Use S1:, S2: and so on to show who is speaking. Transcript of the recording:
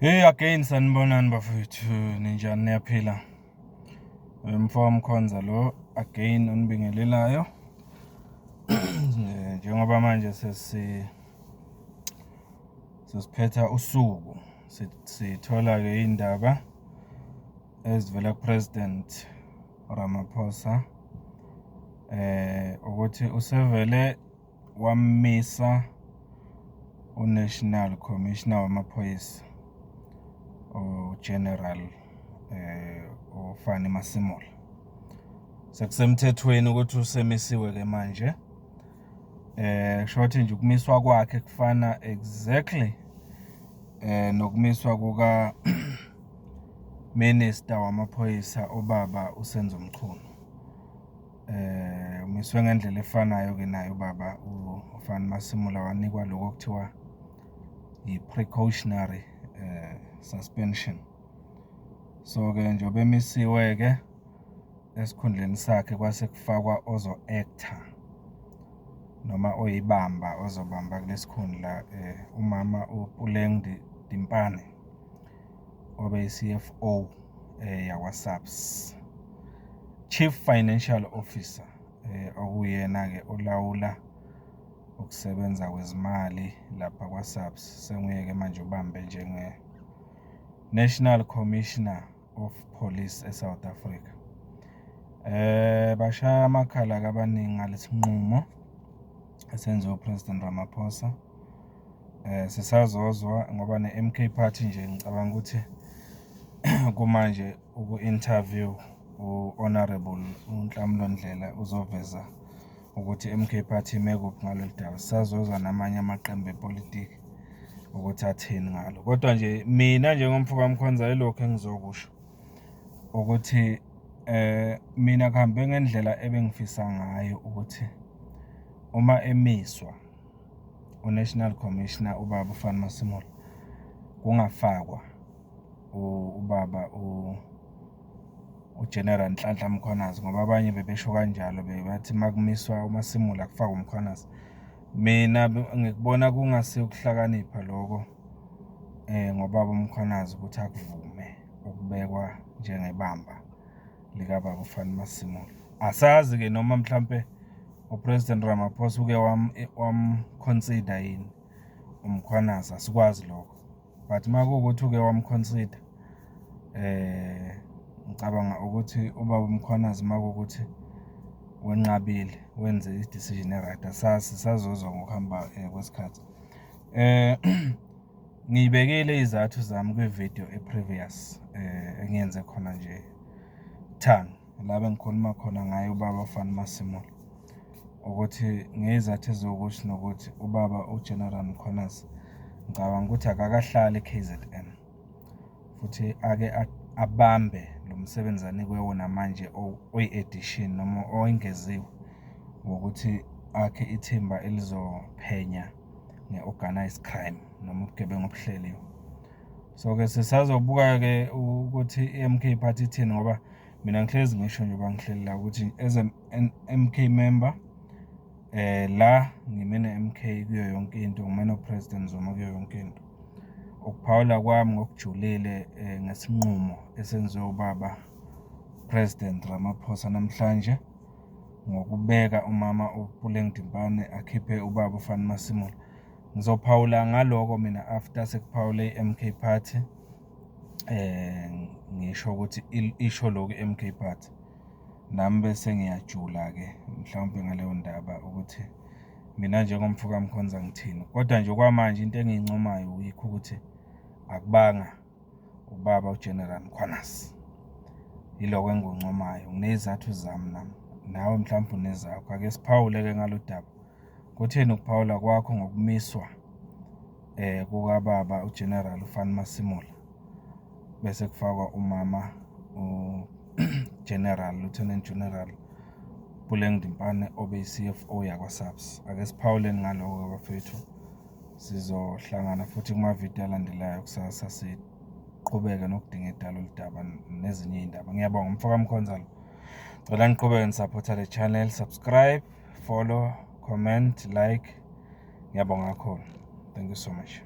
S1: Hey again, sanibonani bafowethu, ninjani, niyaphila? Mfowethu Mkhonza lo again onibingelelayo. Njengoba manje sesiphetha usuku, sithola-ke iy'ndaba ezivela ku-President Ramaphosa ukuthi usevele wamisa u-National Commissioner wamaphoyisa, u-General uFani Masemola. Sekusemthethweni ukuthi usemisiwe-ke manje. Kusho ukuthi nje ukumiswa kwakhe kufana exactly nokumiswa kuka Minister wamaphoyisa, ubaba uSenzo Mchunu. Umiswe ngendlela efanayo-ke naye ubaba uFani Masemola, wanikwa lokho okuthiwa i-precautionary suspension. So-ke njengoba emisiwe-ke, esikhundleni sakhe kwase kufakwa ozo-act-a noma oyibamba, ozobamba kulesi khundla, umama uPuleng Dimpane, obeyi-CFO yakwa-SAPS, Chief Financial Officer, okuyena-ke olawula ukusebenza kwezimali lapha kwa-SAPS. Senguye-ke manje ubambe njenge-National Commissioner of Police e-South Africa. Bashaya amakhala-ke abaningi ngalesi nqumo esenziwe u-President Ramaphosa. Sisazozwa ngoba ne-M_K Party nje, ngicabanga ukuthi kumanje uku-interview u-Honourable uNhlamulo Ndhlela, uzoveza ukuthi i-M_K Party ime kuphi ngalolu daba. Sisazozwa namanye amaqembu epolitiki ukuthi athini ngalo. Kodwa nje mina njengomfo kaMkhonza, yilokhu engizokusho ukuthi mina kuhambe ngendlela ebengifisa ngayo ukuthi uma emiswa u-National Commissioner, ubaba uFani Masemola, kungafakwa ubaba u-General Nhlanhla Mkhwanazi, ngoba abanye bebesho kanjalo, bebathi uma kumiswa uMasemola kufakwe uMkhwanazi. Mina ngikubona kungasiyo ukuhlakanipha loko ngobaba uMkhwanazi ukuthi akuvume ukubekwa njengebamba likababa uFani Masemola. Asazi-ke noma mhlampe u-President Ramaphosa uke wam-consider yini uMkhwanazi, asikwazi lokho. But uma kuwukuthi uke wam-consider, ngicabanga ukuthi ubaba uMkhwanazi, uma kuwukuthi wenqabile, wenze i-decision e-right. Asazi, sisazozwa ngokuhamba kwesikhathi. Ngiyibekile iy'zathu zami kwividiyo e-previous engiyenze khona nje thani, la bengikhuluma khona ngaye ubaba uFani Masemola, ukuthi ngey'zathu eziwukuthi nokuthi ubaba u-General Mkhwanazi, ngicabanga ukuthi akakahlali e-K_Z_N, futhi ake abambe lo msebenzi anikwe wona manje oyi-addition noma owengeziwe, wokuthi akhe ithimba elizophenya nge-organised crime noma ubugebengu obuhleliwe. So-ke sisazobuka-ke ukuthi i-M_K Party ithini, ngoba mina ngihlezi ngisho nje ngihleli la ukuthi as a M_K member, la ngime ne-M_K kuyo yonke into, ngime no-President Zuma kuyo yonke into. Ukuphawula kwami ngokujulile ngesinqumo esenziwe ubaba President Ramaphosa namhlanje ngokubeka umama uPuleng Dimpane, akhiphe ubaba uFani Masemola, ngizophawula ngaloko mina after sekuphawule i-M_K Party. Ngisho ukuthi isho lokhu i-M_K Party, nami bese ngiyajula-ke mhlawumpe ngaleyo ndaba ukuthi mina njengomfo kaMkhonza ngithini. Kodwa nje okwamanje into engiyincomayo yikho ukuthi akubanga ubaba u-General Mkhwanazi, yiloko engikuncomayo. Nginey'zathu zami nami, nawe mhlawumbe unezakho. Ake siphawule-ke ngalo daba. Kuthini ukuphawula kwakho ngokumiswa kukababa u-General uFani Masemola, bese kufakwa umama u-General, Lieutenant General Puleng Dimpane, obeyi-C_F_O yakwa-SAPS? Ake siphawuleni ngaloko bafethu. Sizohlangana futhi kumavidiyo alandelayo kusasa, siqhubeke nokudingida lolu daba nezinye iy'ndaba. Ngiyabonga, umfo kaMkhonza lo. Cela niqhubeke ni-support-a le channel, subscribe, follow, comment, like. Ngiyabonga kakhulu. Thank you so much.